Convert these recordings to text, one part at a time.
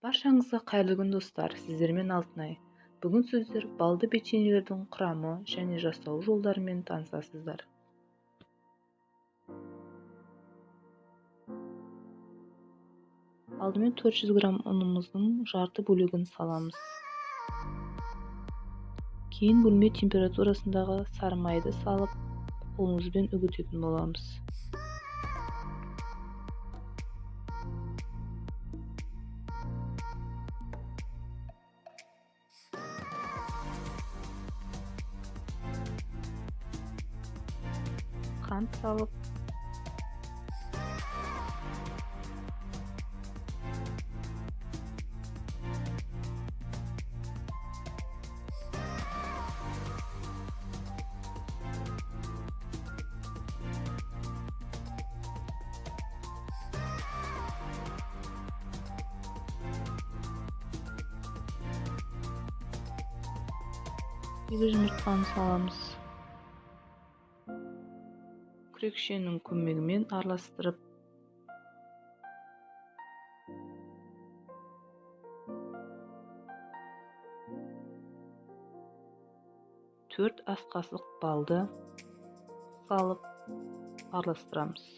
Баршаңызға қайырлы күн, достар! Сіздермен Алтынай. Бүгін сіздер балды печеньелердің құрамы және жасалу жолдарымен танысасыздар. Алдымен 400 грамм ұнымыздың жарты бөлігін саламыз. Кейін бөлме температурасындағы сары майды салып, қолымызбен үгітетін боламыз. Қант салып, 2 жұмыртқаны саламыз. Күрекшенің көмегімен араластырып, 4 ас қасық балды салып араластырамыз.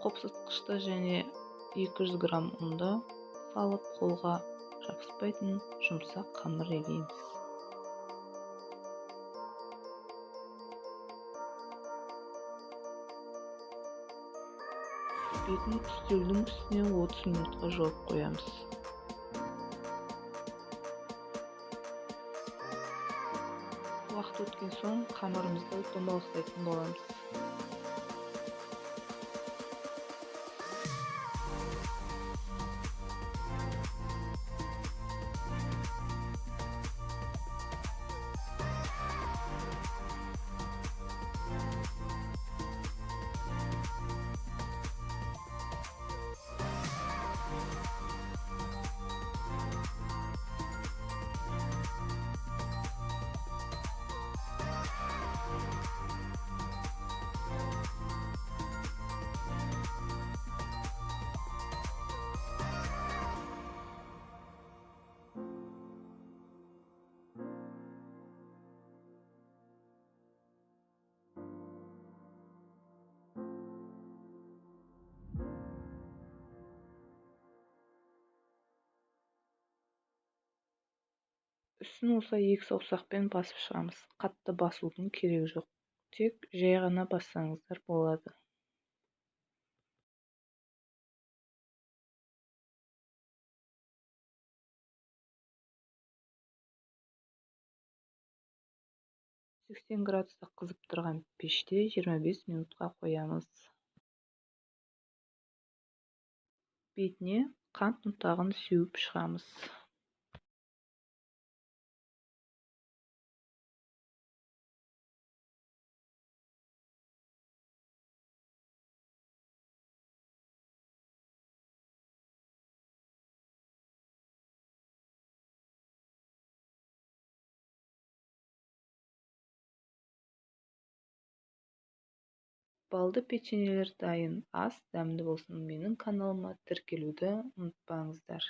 Қопсытқышты және 200 грамм ұнды салып, қолға жабыспайтын жұмсақ қамыр илейміз. Бетін үстелдің үстіне 30 минутқа жауып қоямыз. Уақыт өткен соң қамырымызды домалақтайтын боламыз. Үстін осылай 2 саусақпен басып шығамыз. Қатты басудың керегі жоқ. Тек жай ғана бассаңыздар болады. 80 градуста қызып тұрған пеште 25 минутқа қоямыз. Бетіне қант ұнтағын сеуіп шығамыз. Балды печеньелер дайын. Ас дәмді болсын. Менің каналыма тіркелуді ұмытпаңыздар.